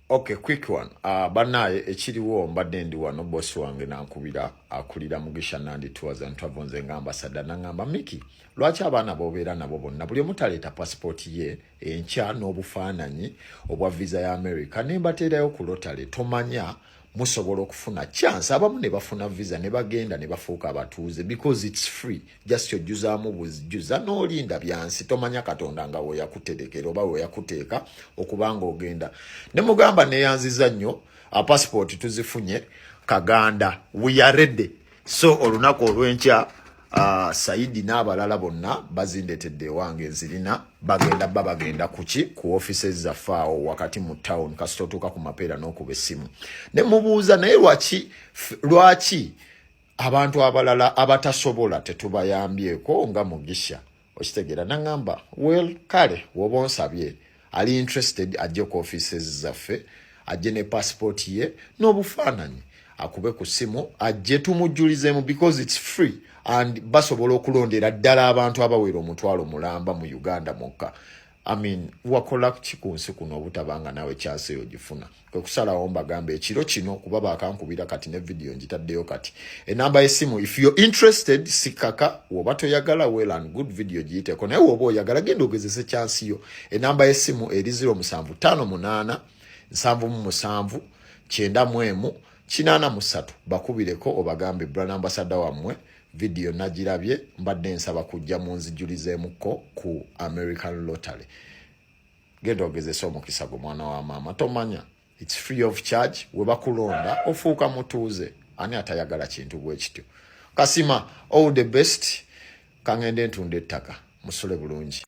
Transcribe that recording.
Okay, quick one. Banaye ekiriwo, mbadde ndi wano, boss wange nankubira, akulira Mugisha Nandi Tours and Travel, nze nga ambassador. Naŋŋamba, "Miki, lwaki abaana bobeera nabo bonna buli omu taleeta passport ye enkya n'obufaananyi obwa visa ya America ne mbateerayo ku lotale? Tomanya, musobola okufuna chance, abamu ne bafuna visa ne bagenda ne bafuuka abatuuze, because it's free. Just ojjuzaamu buzjuza n'olinda byansi. Tomanya Katonda nga weyakuterekera oba weyakuteeka okubanga ogenda." Ne mugamba, "Neyanziza nnyo, passport tuzifunye kaganda, we are ready." So olunaku olw'enkya, Saidi n'abalala bonna bazindeetedde ewange, nzirina. Bagenda ba bagenda kuki ku offices zaffe awo wakati mu town, kasita otuuka ku Mapeera n'okuba essimu. Ne mubuuza, "Naye lwaki abantu abalala abatasobola tetubayambyeko nga Mugisha?" Okitegeera? Naŋŋamba, "Well, kale woba onsabye, ali interested ajje ku offices zaffe, ajje ne passport ye n'obufaananyi, akube ku ssimu, ajje tumujjulizeemu, because it's free and basobola okulondera ddala abantu abawera 500,000 mu Uganda mwokka." I mean, wakola ki ku nsi kuno obutabanga naawe chance eyo gifuna? Kwe kusalawo mbagamba ekiro kino, kuba bakankubira kati ne video ngitaddeyo kati. Enamba y'essimu, if you're interested, sikaka. Woba toyagala, well and good, video giyiteko. Naye woba oyagala, genda ogezese chance yo. Enamba y'essimu eri 0758 77 91 83. Bakubireko obagambe, "Brand ambassador wammwe, video nagirabye, mbadde nsaba kujja munzijulizeemuko ku American lottery." Genda ogezese omukisa gwe, mwana wa maama, tomanya. It's free of charge. We bakulonda ofuuka mutuuze. Ani atayagala kintu bwe kityo? Kasima, all the best. Kangende ntunda ettaka. Musule bulungi.